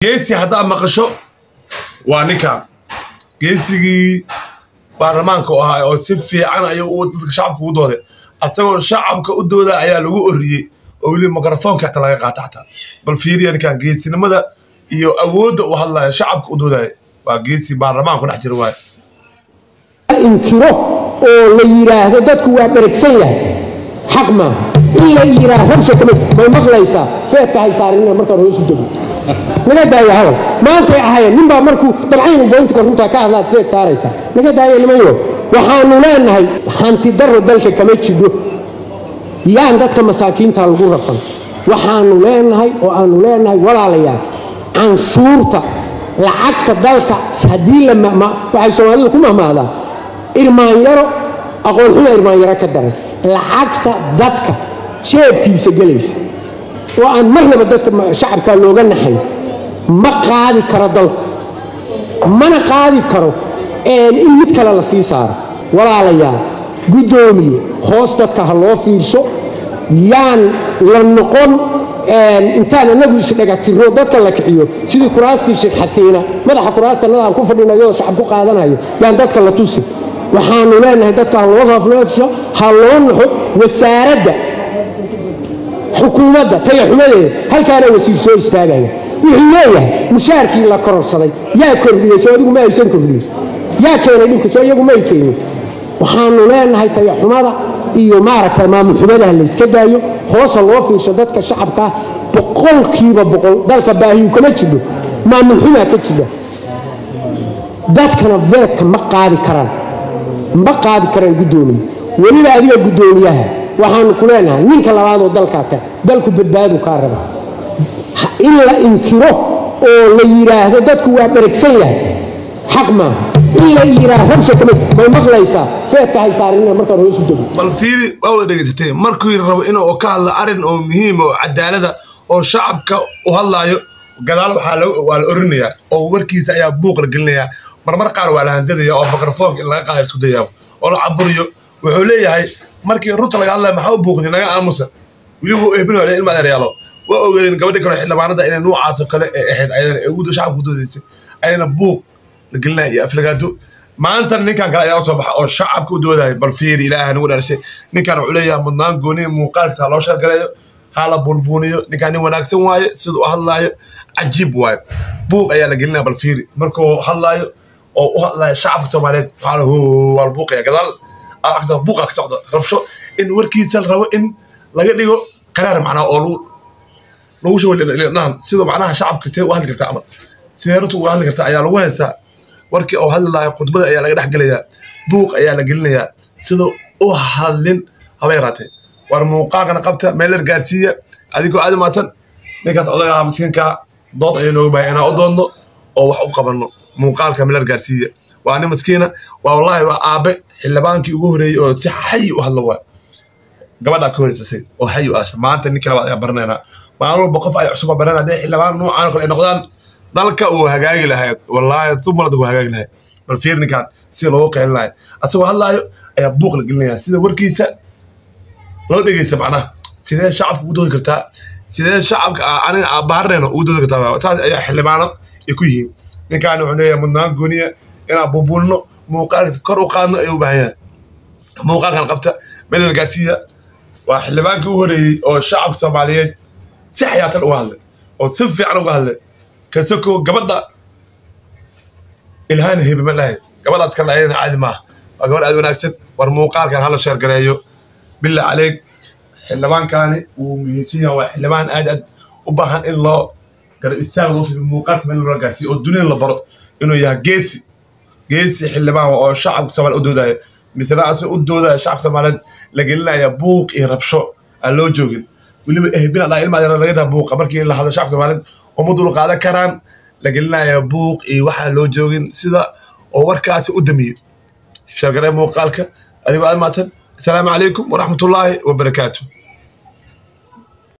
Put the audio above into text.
Geesi haddaad maqasho waa ninkan geesigii baarlamaanka u ahaa oo si fiican ayuu dadka shacabka ugu dooday, asagoo shacabka u dooda ayaa lagu oriyey oo weli mikrofoonka xataa laga qaata xataa. Bal fiiriya ninkan geesinimada iyo awoodda uu hadlaya, shacabka u doodaya, waa geesi baarlamaanka ku dhex jira waaye. Inkiro oo la yidhaahdo dadku waa dheragsan yahay, xaq maaha in la yidhaahdo rabsha kamid may maqlaysaa. Feedka hay saarinina markaad hoos u dego, naga daaya hadal maantay ahayeen. Ninbaa markuu dabcayn boyntika runtaa ka hadlaad feed saaraysaa, naga daaya nimanyo. Waxaanu leenahay hanti darro dalka kama jidho, yaan dadka masaakiinta lagu rafan. Waxaanu leenahay oo aanu leenahay walaalayaal, canshuurta lacagta dalka haddii la, waxay Soomaalidu ku mahmaahdaa irmaanyaro aqoon xuma irmaanyaro ka daran. Lacagta dadka jeebkiisa gelaysa oo aan marnaba dadka shacabka looga naxayn ma qaadi karo dalku, mana qaadi karo in mid kale la sii saaro. Walaalayaal, guddoomiye, hoos dadka ha loo fiirsho, yaan la noqon intaan anagu isdhagatiro dadka la kiciyo sidii kuraastii Sheekh Xasiina madaxa kuraasta nadaan ku fadhinayo oo shacab ku qaadanayo, yaan dadka la tusin. Waxaanu leenahay dadka ha loo fiirsho, ha loo naxo. Wasaaradda xukuumadda tayaxumadeeda halkaana wasiir soo istaagaya wuxuu leeyahay mushaarkii la kororsaday yaa kordhiyey? Soo adigu ma aysan kordhiyin? Yaa keenay dhibka? Soo iyagu ma ay keenin? Waxaanu leenahay tayaxumada iyo maaragtay maamul xumadaha la iska daayo, hoosa loo fiirsho dadka shacabka. 100% dalka baahiyu kama jidho, maamul xumaa ka jidha. Dadkana veedka ma qaadi karaan, ma qaadi karaan guddoomiye. Weliba adiga guddoomiyaha waxaanu ku leenahay ninka labaad oo dalkaa tahay, dalku badbaadu kaa raba. In la inkiro oo la yidhaahdo dadku waa dheragsan yahay xaq maaha in la yidhaahdo rabsha kamid may maqlaysaa. Feedka hay saarinina markaad hoos u dego. Bal fiiri, waa wada dhegaysatay. Markuu rabo inuu ka hadlo arrin oo muhiim oo cadaalada oo shacabka u hadlaayo, gadaal waxaa waa la orinayaa oo warkiisa ayaa buuq la gelinayaa. Marmar qaar waa la handadaya oo mikrofoonka in laga qaado isku dayaa oo la caburiyo. Wuxuu leeyahay markii runta laga hadlayo maxaa u buuqday, naga aamusa. Weli wuu eebinayo ilma adeeryaalo. Waa ogeedeen gabadhi kale xildhibaanada inay nuucaas oo kale ee ahayd, ayadana ee ugu shacabka u doodaysay, ayadana buuq la gelinaya iyo aflagaado. Maanta ninkan kale ayaa usoo baxa oo shacabka u doodaya. Bal fiiri, Ilaaha nagu dhalashay, ninkan wuxuu leeyahay mudnaan gooni, muuqaalkiisa ha loo shargaleeyo, ha la buunbuuniyo. Ninkan nin wanaagsan waaye, sida u hadlaayo cajiib waaye. Buuq ayaa la gelinaya. Bal fiiri markuu hadlaayo oo u hadlaayo shacabka Soomaaliyeed, waxaa la waa la buuqaya gadaal, buuqa ka socda, rabsho, in warkiisa la rabo in laga dhigo qaraar macnaha oo lagu shubo dhahan sidoo macnaha shacabka see u hadli kartaa ama sidee runta uga hadli kartaa ayaa lagu haysaa. Warkii oo hadli lahaa khudbada ayaa laga dhex gelayaa, buuq ayaa la gelinayaa sida u hadlin haba yaraatee. War muuqaalkana qabta, meel yar gaarsiiya adigoo aad u mahadsan. Ninkaas odagaa miskiinka dood ayuu nooga baahay inaan u doodno oo wax u qabanno. Muuqaalka meel yar gaarsiiya, waa nin miskiina, waa wallaahi waa aabe. Xildhibaankii ugu horeeyey oo si xayi u hadla waay, gabadhaa ka horreysay oo xayi u aasha. Maanta ninka labaad ayaa baranaynaa. Maalin walba qof ay cusub baranaya. Hadday xildhibaan nuucaan oo kale ay noqdaan, dalka uu hagaagi lahayd, wallaahi uma uu hagaagi lahayd. Bal fiir ninkan sida loogu qeylin lahay, asagoo hadlaayo ayaa buuq la gelinaya sida warkiisa loo dhegeysta macnaha. Sidee shacabka ugu doodi kartaa? Sidee shacabka aniga aabbaharnayno ugu doodi kartaa? Saas ayaa xildhibaano ay ku yihiin. Ninkan wuxuu leeyahay mudnaan gooniya inaan buunbuunno, muuqaalka kor u qaadno ayuu u baahan yahay. Muuqaalkan qabta, meel gaarsiiya. Waa xildhibaankii u horeeyey oo shacabka Soomaaliyeed si xayaatan uga hadlay oo si fiican uga hadlay, kasako gabadha Ilhaan Hebe ma lahayd. Gabadhaas kale ayadana caadi maaha, waa gabadh aad wanaagsan. War muuqaalkan hala sheergareeyo, billah caleyk. Xildhibaankani wuu muhiimsan yahay, waa xildhibaan aad aad u baahan in loo garab istaag loo fibiyo, muuqaalka meel loo gaarsiiyo oo dunida la baro inuu yahay geesi, geesi xildhibaan oo shacabka Soomaaliya u doodaya. Misena asag u doodaya shacabka Soomaaliyeed la gelinaya buuq iyo rabsho aan loo joogin. Weliba ehbina dhaa ilma laga daa buuqa markii la hadlo shacabka Soomaaliyeed uma dul qaadan karaan, la gelinaya buuq iyo waxaan loo joogin sida oo warkaasi u damiyo. Sheergaree muuqaalka adigoo aad mahadsan. Asalaamu calaykum waraxmatullaahi wabarakaatu.